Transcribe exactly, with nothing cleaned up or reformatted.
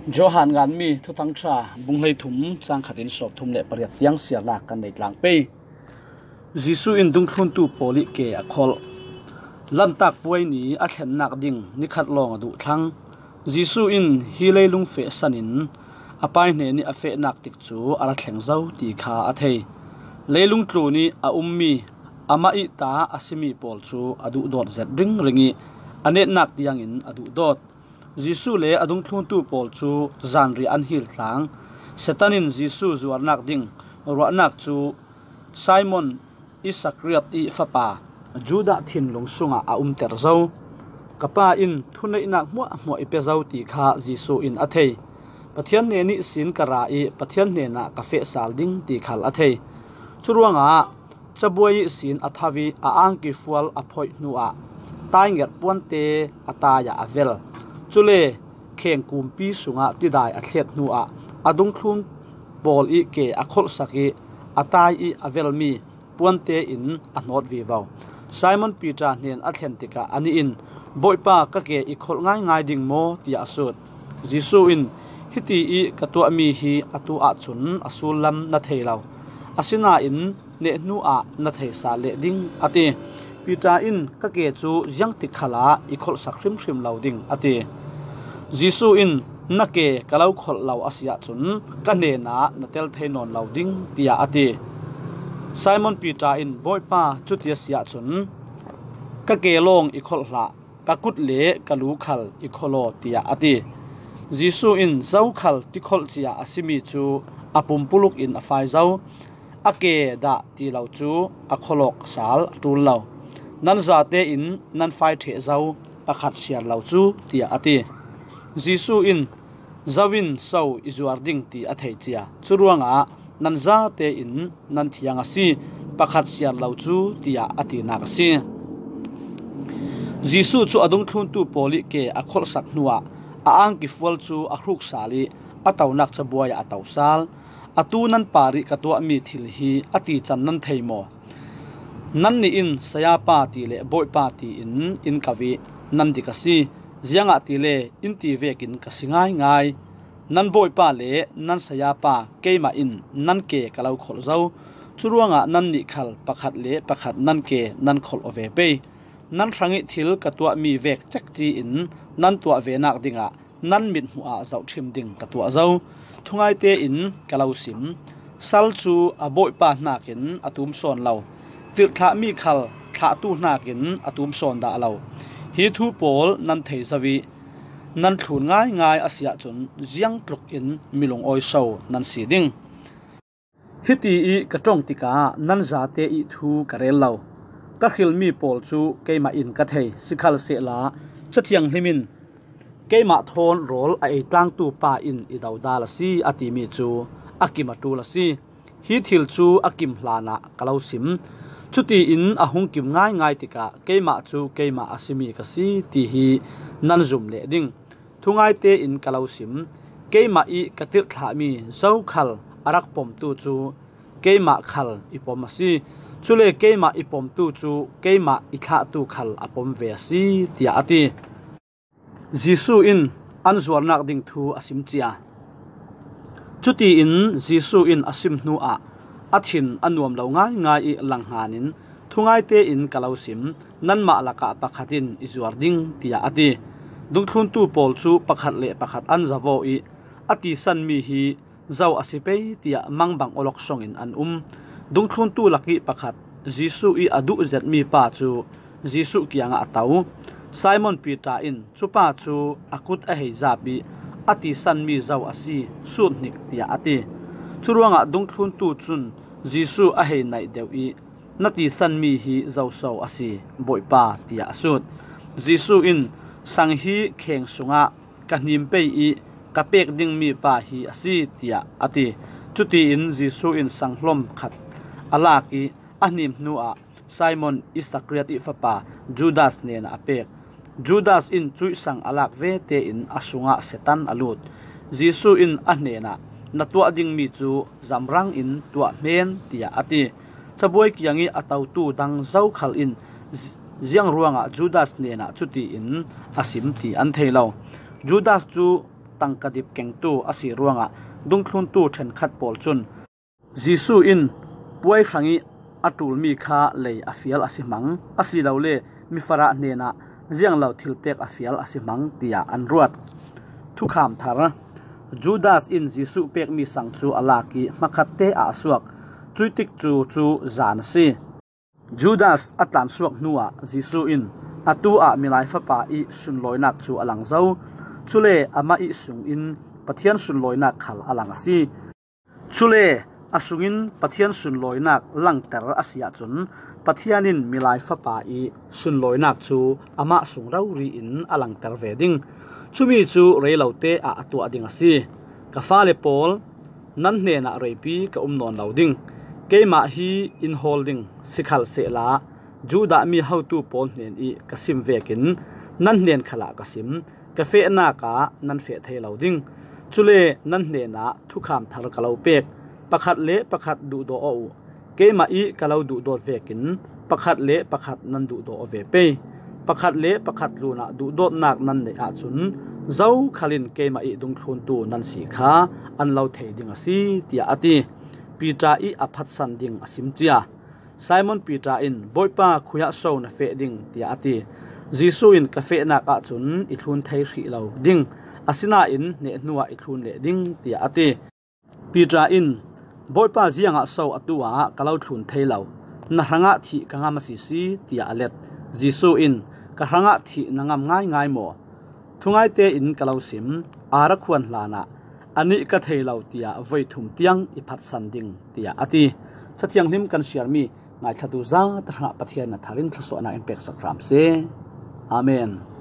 Johan nganmi Thuthangṭha bung hleithum cang khatin sawmthum le pariat tiang siarnak kan nei tlang pei. Jesuh in dungthluntu pawl ih ke a kholh. Lantak puai ni a thlennak ding nikhat lawng a duh thlang. Jesuh in hi leilung feh sanin a Pai hnenih a fehnak tikcu a ra thleng zo ti kha a thei. Leilung tlun ih a ummi, amah ih ta a simi pawl cu a duhdawt zet ringring ih a netnak tiangin a duhdawt. Jesuh le a dungthluntu pawl cu zanriah an hil tlang. Satan in Jesuh zuarnak ding ruahnak cu Simon Iskariot ih fapa Judah thinlung sungah a umter zo. Ka Pa in thuneihnak hmuahhmuah i pe zo ti kha Jesuh in a thei. Pathian hnen ihsin ka ra ih Pathian hnenah ka feh sal ding ti khal a thei. Curuangah cabuai ihsin a tho ih a angki fual a phoih hnuah taingerh puante a tai ah a vel. Cule kheng kumpi sungah tidai a thlet hnuah a dungthlun pawl ih ke a kholhsak ih a tai ih a velmi puante in a hnawt vivo. Simon Peter hnen a thlen tikah anih in, "Bawipa, ka ke i kholh ngaingai ding maw?" tiah a sut. Jesuh in, "Hiti ih ka tuahmi hi atu ahcun a sullam na thei lo. Asinain neh hnuah na thei sal leh ding," a ti. Peter in, "Ka ke cu ziangtik khalah i kholhsak hrimhrim lo ding," a ti. Jesuh in, "Na ke ka lo kholh lo a si ahcun ka hnenah na tel thei nawn lo ding," tiah a ti. Simon Peter in, "Bawipa, cuti a si ahcun ka ke lawng i kholh hlah, ka kut le ka lu khal i kholh aw," tiah a ti. Jesuh in, "Zokhal tikholh cia a simi cu a pumpuluk in a fai zo. A ke dah ti lo cu a kholh awk sal a ṭul lo. Nan zate in nan fai ṭheh zo, pakhat siar lo cu," tiah a ti. Jesuh in, "Zo in so i zuar ding ti a thei cia. Curuangah nan zate in nan thiang a si, pakhat siar lo cu," tiah a tinak a si. Jesuh cu a dungthluntu pawl ih ke a kholhsak hnuah a angki fual cu a hruk sal ih a tonak cabuai ah a to sal. "Atu nan par ih ka tuahmi thil hi a tican nan thei maw? Nannih in Sayapa ti le Bawipa tiin in ko ih nan dik a si, ziangahtile in ti vekin ka si ngaingai. Nan Bawipa le nan Sayapa keimah in nan ke ka lo kholh zo. Curuangah nannih khal pakhat le pakhat nan ke nan kholh aw ve pei. Nan hrangih thil ka tuahmi vek cekci in nan tuah venak dingah nan mithmuh ah zohṭhim ding ka tuah zo. Thungaite in ka lo sim. Sal cu a bawipa hnakin a tum sawn lo, tirhthlahmi khal thlahtu hnakin a tum sawn dah lo. Hi thu pawl nan thei zo ih nan thlun ngaingai a si ahcun ziangtluk in mi lungawi so nan si ding. Hiti ih ka ṭong tikah nan zate ih thu ka rel lo. Ka hrilmi pawl cu keimah in ka thei, sikhalsehla Ca Thianghlim in, 'Keimah thawn rawl a ei tlangtu pa in i dodal a si,' a timi cu a kim a ṭul a si. Hi thil cu a kim hlanah ka lo sim. Cutiin a hung kim ngaingai tikah keimah cu keimah a simi ka si, ti hi nan zum leh ding. Thungaite in ka lo sim. Keimah ih ka tirhthlahmi zokhal a rak pomtu cu keimah khal i pom a si. Cule keimah i pomtu cu keimah i thlahtu khal a pom ve a si," tiah a ti. Jesuh in an zuarnak ding thu a sim cia. Cutiin Jesuh in a sim hnuah a thin a nuam lo ngaingai ih langhngan in, "Thungaite in ka lo sim, nanmah lakah pakhat in i zuar ding," tiah a ti. Dungthluntu pawl cu pakhat le pakhat an zo aw ih, "A tisanmi hi zo a si pei," tiah mangbang awlok songin an um. Dungthluntu lakih pakhat, Jesuh ih a duh zetmi pa cu Jesuh kiangah a to. Simon Peter in, "Cupa cu a kut a hei zap ih a tisanmi zo a si, sut hnik," tiah a ti. Curuangah dungthluntu cun Jesuh a hei naih deuh ih, "Na tisanmi hi zo so a si, Bawipa?" tiah a sut. Jesuh in, "Sang hi kheng sungah ka hnim pei ih ka pek dingmi pa hi a si," tiah a ti. Cutiin Jesuh in sanghlawm khat a lak ih a hnim hnuah Simon Iskariot ih fapa Judas hnenah a pek. Judas in cuih sang a lak ve tein a sungah Satan a lut. Jesuh in a hnenah, "Na tuah dingmi cu zamrang in tuah hmeen," tiah a ti. Cabuai kiang ih a totu dang zokhal in zi-, ziang ruangah Judas hnenah cutiin a sim ti an thei lo. Judas cu tangka dip kengtu a si ruangah dungthluntu ṭhenkhat pawl cun Jesuh in puai hrangih a ṭulmi kha lei a fial a si hmang, asilole mifarah hnenah zianglo thilpek a fial a si hmang, tiah an ruat. Thukham thar. Judas in Jesuh pekmi sang cu a lak ih hmakhatte ah a suak. Cuih tikcu cu zan a si. Judas a tlansuak hnuah Jesuh in atu ah Milai Fapa ih sunlawinak cu a lang zo. Cule amah ih sungin Pathian sunlawinak khal a lang a si. Cule a sungin Pathian sunlawinak langter a si ahcun Pathian in Milai Fapa ih sunlawinak cu amah sung rori in a langter ve ding. Cumi cu reilote ah a tuah ding a si. Ka fale pawl, nan hnenah reipi ka um nawn lo ding. Keimah hi in hawl ding, sikhalsehla Judah mi hotu pawl hnen ih ka sim vekin nan hnen khalah ka sim. Ka fehnak ah nan feh thei lo ding. Cule nan hnenah thukham thar ka lo pek. Pakhat le pakhat duhdaw aw uh. Keimah ih ka lo duhdawt vekin pakhat le pakhat nan duhdaw aw ve pei. Pakhat le pakhat tlunah duhdawtnak nan neih ahcun zokhal in keimah ih dungthluntu nan si kha an lo thei ding a si, tiah a ti. Piter ih a phatsan ding a sim cia. Simon Piter in, "Bawipa, khuiah so na feh ding?" tiah a ti. Jesuh in, "Ka fehnak ahcun i thlun thei hrih lo ding, asinain neh hnuah i thlun leh ding," tiah a ti. Piter in, "Bawipa, ziangah so atu ah ka lo thlun thei lo? Na hrangah thih ka ngam a sisi," tiah a let. Jesuh in, "Ka hrangah thih na ngam ngaingai maw? Thungai tein ka lo sim, arakhuan hlanah a nih ka thei lo tiah voi thum tiang i phatsan ding," tiah a ti. Cathianghlim kan siarmi ngaithlatu zate hrangah Pathian na thar in thluasuahnak in peksak hram seh. Amen.